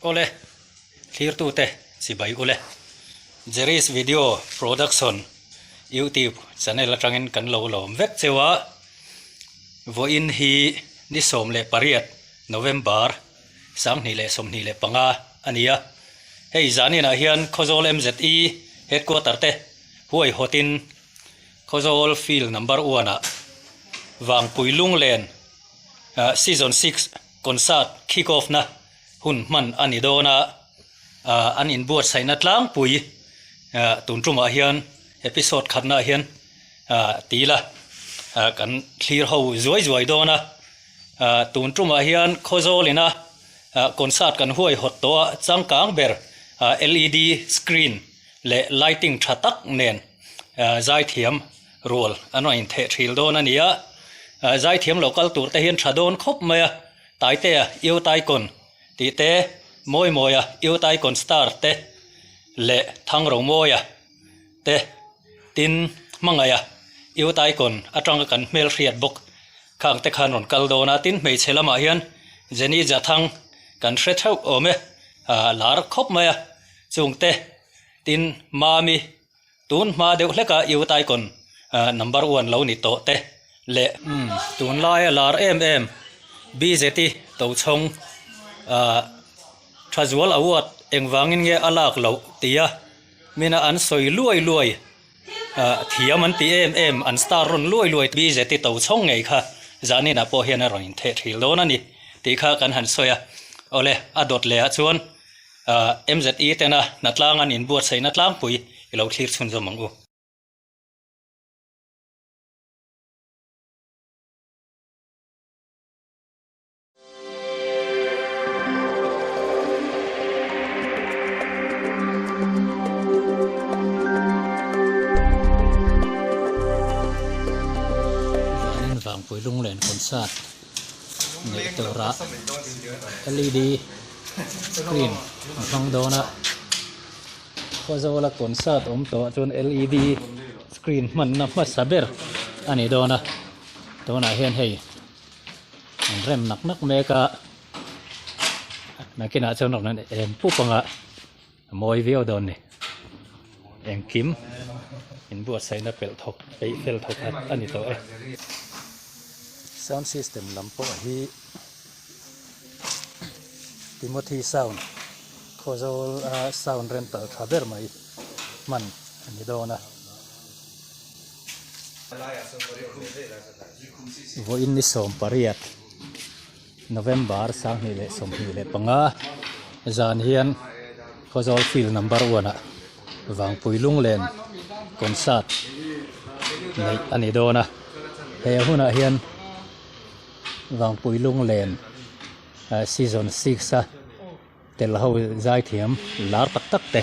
Awle, thlirtute chibai ule. Jerry's Video Production YouTube channel atangin kan lo lawm vek cheu a, vawiin hi ni 18 November 2025 a ni a. Hei zaninah hian Khawzawl MZE Headquarter te huaihawtin Khawzawl Field Number One ah Vangpui Lunglen Season 6 Concert Kick Off na hun hman a ni dawn a, an inbuatsaihna tlangpui tun tumah hian episode khatnaah hian ti ila kan thlir ho zuai zuai dawn a, tun tumah hian Khawzawl ina concert kan huaihawt tawh a, changkang ber LED screen leh lighting tha tak nen zaithiam rual an rawn intheh thil dawn a ni a, zaithiam lo kal tur te hian tha dawn khawp mai a. Taitea Youth Icon tih te, Mawimawia Youth Icon Star te leh Thangromawia te tin Hmangaia Youth Icon atanga kan hmelhriat bawk khang te khan rawn kal dawn a, tin hmeichhe lamah hian Jenny Jathang kan hre theuh awm e, lar khawp mai a, chungte tin Mami Tun hma deuh hleka Youth Icon number one lo ni tawh te leh tunlaia lar em em BZT Tochhawng Thazual Award engvangin nge a lak loh tia mina an sawi luai luai thiam an ti em em an star rawn luai luai BZT Tochhawng ngei kha zaninah pawh hian a rawn intheh thil dawn a ni tih kha kan han sawi a. Awle a dawt lehah chuan MZE tena hnatlang an inbuatsaihna tlangpui i lo thlir chhunzawm ang u. Vanin Vangpui Lunglen Concert neih turah LED screen an hmang dawn a Khawzawla concert awm tawh ah chuan led screen hmanna hmasa ber a ni dawn a tunah hian hei an rem nak nak mek a nakinah chuan rawn en pup ang a a mawi viau dawn a ni engkim inbuatsaihna pelh thawk peih fel thawk khat a ni tawh e. Sound system lam pawh hi Timothy sound Khawzawl a sound rental tha ber mai hman a ni dawn a. Vawiin ni 18 November 2025 zan hian Khawzawl field number one ah Vangpui Lunglen concert neih a ni dawn a. He hunah hian Vangpui Lunglen season 6 a tel ho zaithiam lar tak tak te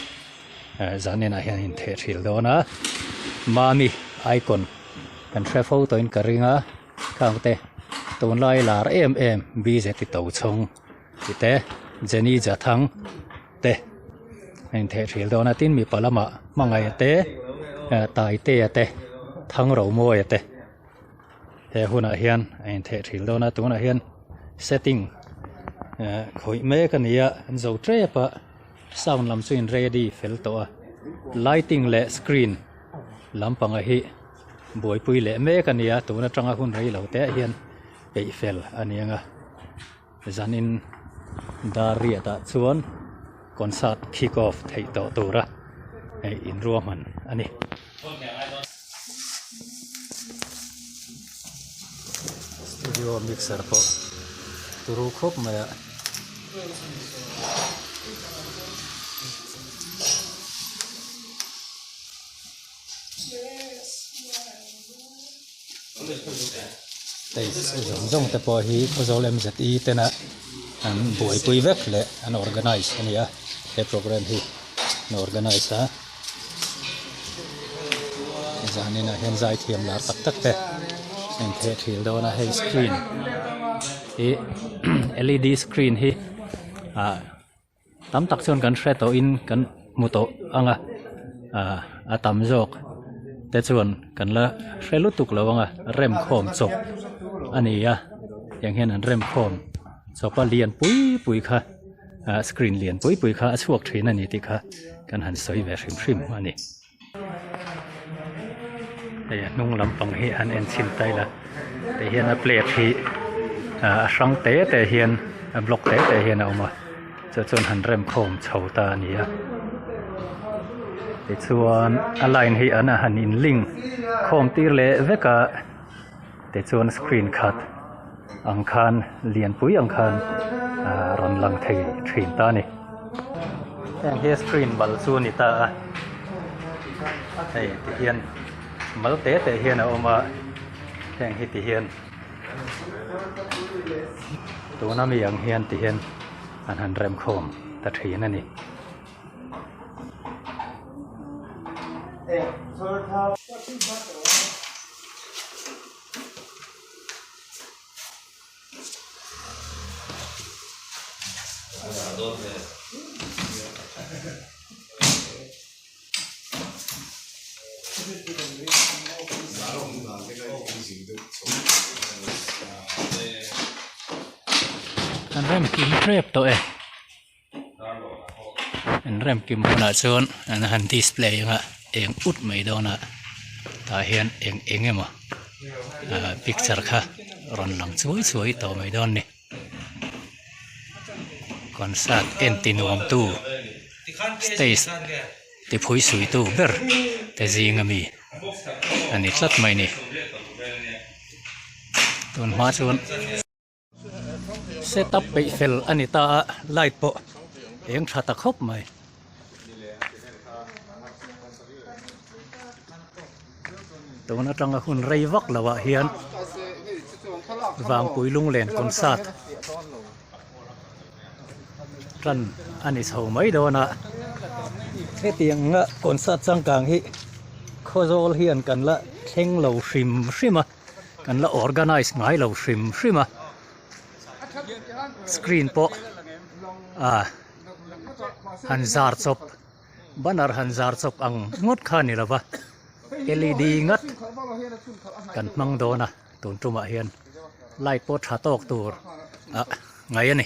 zaninah hian in theh thil dawn a. Mami icon kan hre fo tawhin ka ring a khang te tunlai lar em em BZT Tochhawng tih te Jenny Jathang te a intheh thil dawn a tin mipa lamah Hmangaih te Taitea te Thangromawia te. He hunah hian a intheh thil dawn a tunah hian setting eh khawih mek a ni a an zo tep a sound lam chu in ready fel tawh a lighting leh screen lampanga hi buaipui leh mek a ni a tun atanga hun rei lo te ah hian peih fel a ni ang a zanin dar riat ah chuan concert kick off theih tawh tura hei inruahman a ni. Studio mixer pawh turu khawp mai a. Stage zawng zawng te pawh hi Khawzawl MZE tena an buaipui vek leh an organize a ni a he program hi an organize a. Zaninah hian zaithiam lar tak tak te a intheh thil dawn a hei screen hi led screen hi ah tam tak chuan kan hre tawhin kan hmu tawh ang a ah a tam zawk te chuan kan la hre lutuk lo ang a rem khawm chawp a ni a tiang hian an rem khawm chawp a lian pui pui kha. Screen lian pui pui kha a chhuak thin a ni tih kha kan han sawi ve hrim hrim a ni. Hei a hnung lampang hi han en chhin ta ila tih hian a plate hi a hrang te te hian a block te te hian a awm a chu chuan han rem khawm chho ta a ni a tichuan a line hi an han in link khawm tir leh vek a tichuan screen khat ang khan lianpui ang khan ah rawn lang thei thin ta a ni. Heng hi screen mal chu a ni ta a hei ti hian mal te te hian a awm a heng hi ti hian tuna mi ang hian ti hian an han rem khawm ta thin a ni. An rem kim tep tawh e an rem kim hunah chuan an han display anga eng ut mai dawn a tah hian eng eng emaw ah picture kha rawn lang chuai chuai tawh mai dawn a ni concert en ti nuam tu stage ti phui sui tu ber te zing ami a ni tlat mai a ni tun hma chuan. Setup peih fel a ni ta a, light pawh eng tha ta khawp mai. Tun atanga hun rei vak lo ah hian Vangpui Lunglen concert tan a ni chho mai dawn a, hetiang a concert changkang hi Khawzawl hian kan la thleng lo hrim hrim a. Kan la organize ngai lo hrim hrim a screen pawh ah han zar chawp banner han zar chawp ang ngawt kha a ni lova led ngat kan hmang dawn a tun tumah hian light pawh tha tawk tur ah ngaih a ni.